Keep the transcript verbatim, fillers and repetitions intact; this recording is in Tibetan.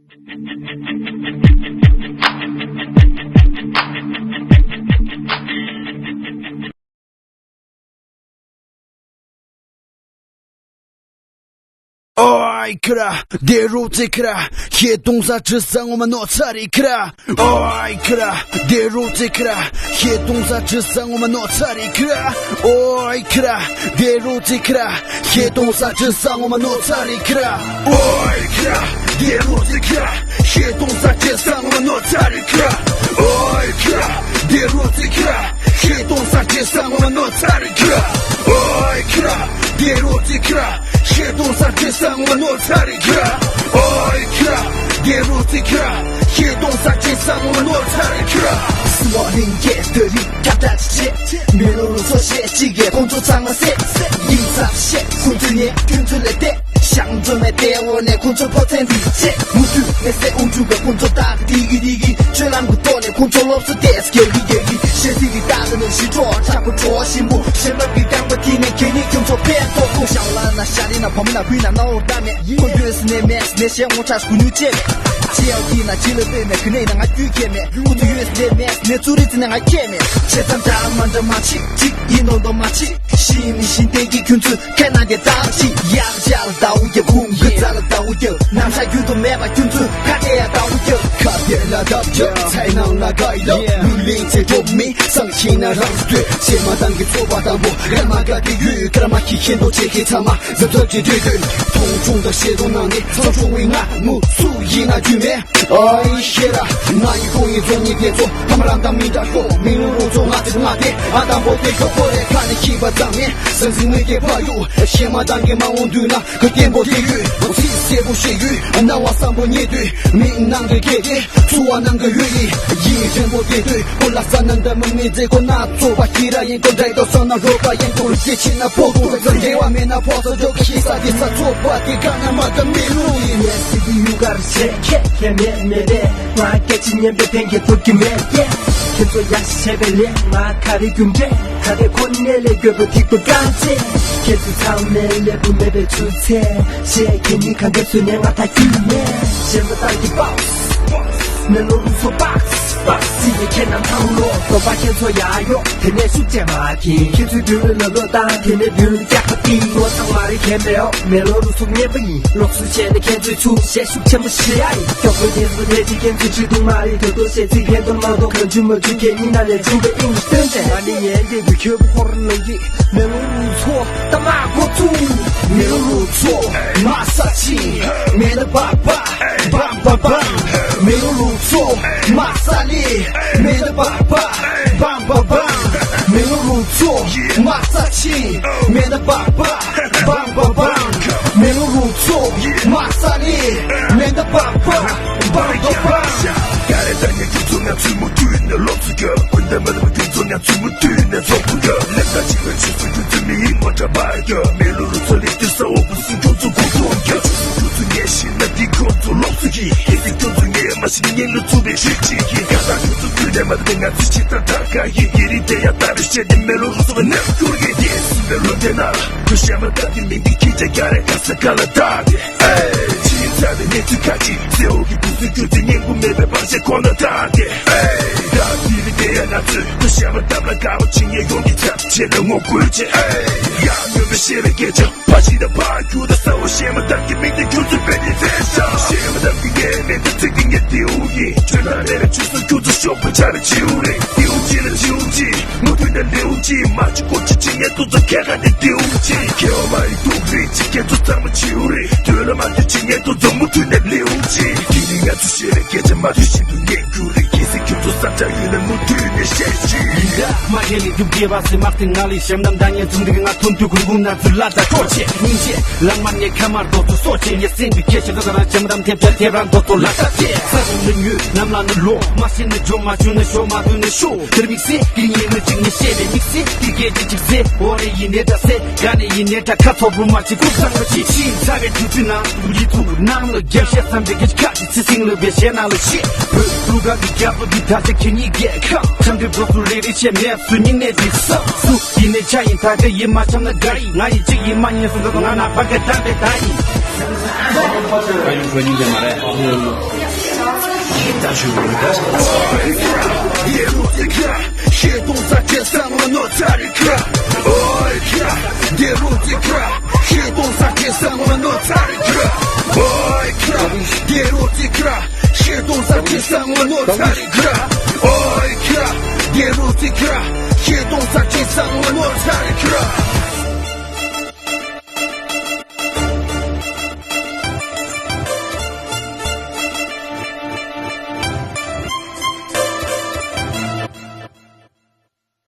ཨོའི་ཁྱོད་ར་དེ་རུ་ཙི་ཁྱོད་ར་ཤེས་གཏོང་ས་ཁྲི་ས་ངོ་མ་ནོར་ཚར་རེད་ཁྱོད་ར། ཨོའི་ཁྱོད་ར་དེ་རུ་ཙི་ཁྱོད་ར་ཤེས་གཏོང་ས་ཁྲི་ས་ངོ་མ་ནོར་ཚར་རེད་ཁྱོད་ར། ཨོའི་ཁྱོད་ར་དེ་རུ་ཙི་ཁྱོད་ར་ཤེས་གཏོང་ས་ཁྲི་ས་ངོ་མ་ནོར་ཚར་རེད་ཁྱོད་ར། ཨོའི་ཁྱོད་ར་དེ་རུ་ཙི་ཁྱོད་ར་ཤེས་གཏོང་ས་ཁྲི་ས་ངོ་མ་ནོར་ཚར་རེད་ཁྱོད་ར། ཨོའི་ཁྱོད་ར་དེ་རུ་ཙི་ཁྱོད་ར་ཤེས་གཏོང་ས་ཁྲི་ས་ངོ་མ་ནོར་ཚར་རེད་ཁྱོད་ར། ཨོའི་ཁྱོད་ར་དེ་རུ་ཙི་ཁྱོད་ར་ཤེས་གཏོང་ས་ཁྲི་ས་ངོ་མ་ནོར་ཚར་རེད་ཁྱོད་ར། ཨོའི་ཁྱོད་ར་དེ་རུ་ཙི་ཁྱོད་ར་ཤེས་གཏོང་ས་ཁྲི་ས་ངོ་མ་ནོར་ཚར་རེད་ཁྱོད་ར། སུ་བ་ལིང་གེ་ཏི་རི་ཁ་ཏ་ཅི་ཆེ། མེ་ལོ་རུ་སོ་ཤེས་ཅི་གེ་ཁོང་ཚོ་ཚང་མ་སེ། ཡིན་ས་ཤེས་ཁོང་ཚོ་ནས་ཁྱོད་ཚོ་ལས་ཏེ། ཤང་ཚོ་མེ་ཏེ་འོ་ནས་ཁོང་ཚོ་ཕོ་ཚན་འདི་ཆེ། མུ་མཐུད་ནས་སེ་འུ་ཚུགས་པའི་ཁོང་ཚོ་ཏག་ཏི་གི་ཏི་གི་ཆོས་ལམ་གི་ཐོག་ནས་ཁོང་ཚོ་སློབ་གསོ་ཏེས་གེ་གི་གེ་གི་ཤེས་ཚིག་གི་ཏག་ཏི་ནས་ཞི་གྲོགས་ཆག་པོ་གྲོགས་ཞིམ་པོ་ཤེས་རབ་ཀྱི་རྐང་པ་ཐིག་ནས་གེ་ནི་ཁྱོད་ཚོ་ཕན་ཐོགས་ཁོ་ཤང་ལ་ན་ཤ་རི་ན་བ་མི་ན་བུ་ན་ན་འོ་ད་མེད་ཁོ་ཡོད་སི་ནས་མེད་སི་ནས་ཤེས་ངོ་ཆ་སྐུ་ཉུ་ཅེ་མེད། ཅེ་ཨལ་ཏི་ན་ཅི་ལ་པེ་མེད་གི་ནས་ན་ང་རྒྱུས་ཁེ་མེད་ཁོ་ཚོ་ཡོད་སི་ནས་མེད་སི་ནས་ཙུ་རི་ཙི་ནས་ང་ཁེ་མེད་ཆེ་ཙམ་ད་མ་འདྲ་མ་ཆེ་ཅིག་ཡིན་ནོ་ནོ་མ་ཆེ་ཤི་མི་ཤི་དེ་གི་ཁྱོད་ཚོ། ཁེ་ན་གེ་ཏག་ཅི་ཡག་ཅག་ལ་ལྟ་འུ་རྒྱབ་ཁུང་གི་རྩ་ལ་ལྟ་འུ་རྒྱབ་ནམ་ས་རྒྱུན་དུ་མེད་པ་ཁྱོད་ཚོས་ཁ་གཏད་ཡ་ལྟ་འུ་རྒྱབ། ཁ་གཏད་ལ་ལྟ་རྒྱབ་ཚེ་ནང་ལ་ག་ཡི་ལབ་ལུས་ལེན་ཚེ་གྲོགས་མི་སང་ཤིང་ན་རང་སྟོད་ཚེ་མ་དང་གི་ཚོ་བ་དང་པོ་ར་མ་ག་གི་ཡུལ་ཀ་ར་མ་ཁྱི་ཤེན་པོ་ཆེ་ཁྱི་ཚ་མ་གཟབ་གཟབ་ཀྱི་དུས་དུས་མཐོང་ཆུང་དང་ཤེས་དོན་ནང་ནས་ཚོ་ཆུང་བའི་ང་མུ་སུ་ཡིན་ན་རྒྱུས་མེད། ཨའི་ཤེ་ར། ང་ཡི་ཁོང་ཡི་རྫོང་ཉིད་དེ་ཚོ་ཕ་མ་རང་དང་མི་འདྲ་ཤོག་མི་ལུ་རུ་ཚོ་ང་ཚིག་ང་དེ་ཨ་དང་པོ་དེ་ཤོག་པོ་རེ་ཁ་ནས་ཤི་བ་ཙམ་མེད་སང་སིང་མི་སྐྱེ་བ་ཡོད་ཤེ་མ་དང་གི་མ་འོང་དུས་ན་གི་བརྟན་པོ་དེ་ཡོད་ཚིག་གསལ་པོ་ཤེས་ཡོད་སྣང་བ་བསམ་པོ་ཉེ་དུས་མི་ནང་གི་སྐད་དེ་ཚུ་བ་ནང་གི་ཡོད་ཡིན་ཡིན་རན་པོ་དེ་དུས་ཁོ་ལ་ས་ནང་འདྲ་མི་མི་མཛེས་ཁོ་ན་ཚོ་བ་ཁྱི་ར་ཡིན་ཁོ་འདྲ་དོ་སོ་ན་རོ་པ་ཡིན་ཁོ་རུ་སྐྱེ་ཆེ་ན་པོ་དོ་ཚ་འགལ་བ་མེད་ན་ཕོ་སོ་འཇོག་གི་ཤི་ས་དེ་ས་ཚོ་བ་དེ་ག་ན་མ་ག་མི་རུ་ཡིན། ཁྱེད་ཁྱེད་མེད་མེད་པས་ང་སྐད་ཆ་སྙན་པའི་ཕན་གྱི་ཐུབ་ཀྱི་མེད་ཀྱེ། ཁྱེད་ཚོ་ཡག་ཤེས་པའི་ལས་ང་ག་རེ་རྒྱུ་འབྲས་ག་རེ་ཁོ་ནས་ལས་དགོས་པའི་ཐིག་པ་གང་ཚེ། ཁྱེད་ཚོ་ཚང་མའི་ལས་བུ་མེད་པའི་ཚུལ་ཚད་ཞེས་ཁྱེད་ནི་གང་ག་ཚུལ་ནས་ང་ད་རྒྱུས་མེད་ཞེན་པ་ལྟར་གྱི་པགས་མེ་ལོ་རུ་ཚོ་པགས་པགས་སི་ཡི་ཁྱེད་རྣམས་ཐང་ལོ་དོ་པ་ཁྱེད་ཚོ་ཡ་ཡོ་དེ་ནས་ཤུགས་ཆེ་མ་གི་ཁྱེད་ཚོའི་བདུད་ལ་ལོ་དང་དེ་ནས་བདུད་ཀྱག་པ་ཏི་ལོ་ཚང་མ་རེ་ཁྱེད་མེད་ཨོ་མེ་ལོ་རུ་ཚོ་ངན་པ་ཡིན། ལོགས་སུ་བྱས་ནས་ཁྱེད་ཚོའི་ཚུགས་བཤད་ཤུགས་ཆེན་པོ་ཞེ་ཡ་ཡིན། ཀྱོག་པོའི་དེ་ཚོ་ལས་ཀྱི་ཁྱེད་ཚོའི་ཁྲི་གདུང་མ་རེད་དོ་དོ་བཤད་ཚིག་ལྷན་དུ་མ་གཏོགས་གང་བྱུང་མ་བྱུང་ཁྱེད་གཉིས་ན་ལས་བྱུང་བའི་ཨིན་ལིཤ་སྟོན་ཅན། ང་ནི་ཡན་གྱི་དུས་ཁྱོད་བུ་ཁོར་ལོ་ཡི་མེ་ལོ་རུ་ཚོ་ད་མ་གོ་ཚུ། མེ་ལོ་རུ་ཚོ་མ་ས་ཆི་མེ་ན་པ་པ་བམ་བམ་བམ། མེ་ལོ་རུ་ཚོ་མ་ས་ལི་མེ་ན་པ་པ་བམ་བམ་བམ། མེ་ལོ་རུ་ཚོ་མ་ས་ཆི་མེ་ན་པ་པ། བང་བང་བང་། མེ་ལོ་རུ་ཚོ་མ་ས་ནི་མེ་མདའ་བང་བང་། བང་བང་བང་། ག་རེ་ད་ངས་ཁྱོད་ཚོ་ང་ཚོའི་མུ་མཐུད་ནས་ལོག་སུ་རྒྱབ། ཀུན་ད་མ་ལ་མ་ཁྱོད་ཚོ་ང་ཚོའི་མུ་མཐུད་ནས་ཚོགས་པ་རྒྱབ། ལེགས་ད་ཅིག་ལ་ཆུ་ཚོད་ཁྱོད་ཚོ་མི་ཡིན་མོ་འདྲ་བ་རྒྱབ། མེ་ལོ་རུ་ཚོ་ལེགས་དེ་ས་འོག་པུ་སུ་ཁྱོད་ཚོ་གོ་ཐོང་རྒྱབ། ཆུ་ཚོད་ཁྱོད་ཚོ་ངས་ཤེས་ན་འདི་ཁྱོད་ཚོ་ལོག་སུ་ཡིན། ཨེ་ཙི་ཁྱོད་ཚོ་ངས་མ་ཤེས་ངས་ལ་ཚུགས་པའི་ཤུལ་ཅིག་ཡིན། ག་ད་ཁྱོད་ཚོ་ཁྱོད་ནས་མ་དེ་ང་ཚོའི་ཆེད་དང་ད་ག་ཡིན། ཡི་རི་དེ་ཡ་ད་རེ་བཤད་དེ་མེ་ལོ་རུ་ཚོ་བ་ནས་སྐྱུར་གི་དེ་སུ་མེ་ལོ་དེ་ན། ཁུ་ཤ་མ་ཏག་གི་མི་འདི་ཁྱི་ཅག་རྒྱ་རེ་ཁ་ས་ཁ་ལ་བཏགས་ཏེ། ཨེ། ཕྱི་ཚ་བའི་གནས་ཚུལ་ཁ་ཅིག་སེ་འོ་གི་དུས་ཚོད་རྒྱུ་དེ་ཉན་གུ་མེད་པའི་བར་ཆད་ཁོ་ན་བཏགས་ཏེ། ཨེ། ད་དེ་རི་དེ་ཡ་ང་ཚོས་ཁུ་ཤ་མ་ཏག་ལ་དགའ་བ་ཆིངས་ཡས་ཡོང་གི་ཚབ་བྱེད་ན་ངོ་རྒོལ་བྱེད། ཨེ། ཡ་ཉོན་པའི་ཤེས་པའི་སྐད་ཆ་ཕ་ཤི་ད་ཕ་རྒྱུ་ད་ས་འོ་ཤེས་མ་ཏག་གི་མི་འདི་རྒྱུ་ཚོད་པའི་ནི་ཚེ་ཤ་ཤེས་མ་ཏག་གི་ངའི་མེ་ད་ཚིག་གི་ངའི་དེའུ་ཡིན། ཁྱོད་ད་རེ་རེ་ཆུ་ཚོད་རྒྱུ་ཚོད་ཤོག་པ་ཆ་རེ་ཆིའུ་རེ་དེའུ་ཅི་ལ་ཆིའུ་ཅི། མུ་མཐུད་ནས་ལེའུ་གཅིག་མ་གཅིག་སྐོར་གཅིག་བྱེད་མཁན་དུ་ཚོ་ཁྱེད་ཀ་ནས་ལེའུ་གཅིག་ཁྱེད་བ་མ་ཡི་ཐུག་རེད་ཅིག་ཁྱེད་ཚོ་ཚང་མ་ཆེའུ་རེད། དོན་ལ་མ་ལྟོས་བྱེད་མཁན་དུ་ཚོ་མུ་མཐུད་ནས་ལེའུ་གཅིག་དེ་ནི་ང་ཚོ་ཤེས་རེད་སྐད་ཆ་མ་ཐོས་བཞིན་དུ་ཉན་རྒྱུ་རེད། གལ་སྲིད་ཁྱོད་ཚོ་བསམ་འཆར་ཡོད་ན་མུ་མཐུད་ནས་བཤད་ཤིག་ཡིན་ད་མ་གལ་ལས་རྒྱུ་དགེ་བ་སེ་མར་ཏེ་ང་ལས་ཞབས་འདམ་ད་ཉན་ཚུམ་འདི་གི་ང་ཐུམ་དུ་གུར་གུམ་ན་ཚུ་ལ་ད་སྤྲོ་ཆེ་སྙིང་རྗེ་ལ་མ་ཉེ་ཁ་མར་རྡོ་ཚོ་སོ་ཆེ་ཉེ་སེང་གི་ཁྱེད་ཞབས་ད་ད་ར་ཞབས་འདམ་ཐེབས་ད་ཐེབས་རང་རྡོ་ཚོ་ལ་ད་ཆེ་ས་རུ་ནི་ཉུ་ནམ་ལ་ནི་ལོ་མ་ཤེས་ནི་ཇོ་མ་ཆུ་ནི་ཤོ་མ་དུ་ནི་ཤོ། དེར་དམིགས་བསལ་གི་ཉིན་མི་གཅིག་ནི་ཤེས་པའི་དམིགས་བསལ་གི་སྐད་ཅིག་ཅིག་ཟེར། འོ་རེ་ཡིན་ནའི་འདྲ་ཟེར། ག་ནས་ཡིན་ནའི་འདྲ་ཁ་ཚོ་བུ་མ་གཅིག་ཁུག་ཚང་མ་གཅིག་ཕྱིན་ཚ་བའི་དུས་ཚོད་ནང་དུ་ཡིད་ཚུགས་ནང་ལ་རྒྱབ་བཤད་བསམ་པའི་གི་ཁ་ཅིག་ཚེ་སྲིང་ལ་བའི་གཞས་ནང་ལ་ཤེས། བོད་ལུག་ག་གི་རྒྱབ་ཏུ་གི་ད་ཆ་ཁྱེད་གཉིས་རྒྱལ་ཁམས་འཆམ་འདྲི་འགྲོ་སུ་རེ་རེ་བྱས་མེད་སུ་སྙིང་ནས་འདི་བསམ་སུ་ཡིན་ནའི་ཆ་ཡིན་ད་ག་ཡིན་མ་འཆམ་ན་དགའ་ཡིན། ང་ཡི་གཅིག་ཡིན་མ་ཉན་སུ་འདྲ་དང་ང་ན་བ་ག་དམ་པའི་ད་ཡིན། ཨ་ཡུ་ཁོ་གཉིས་ཀྱི་མ་རེད།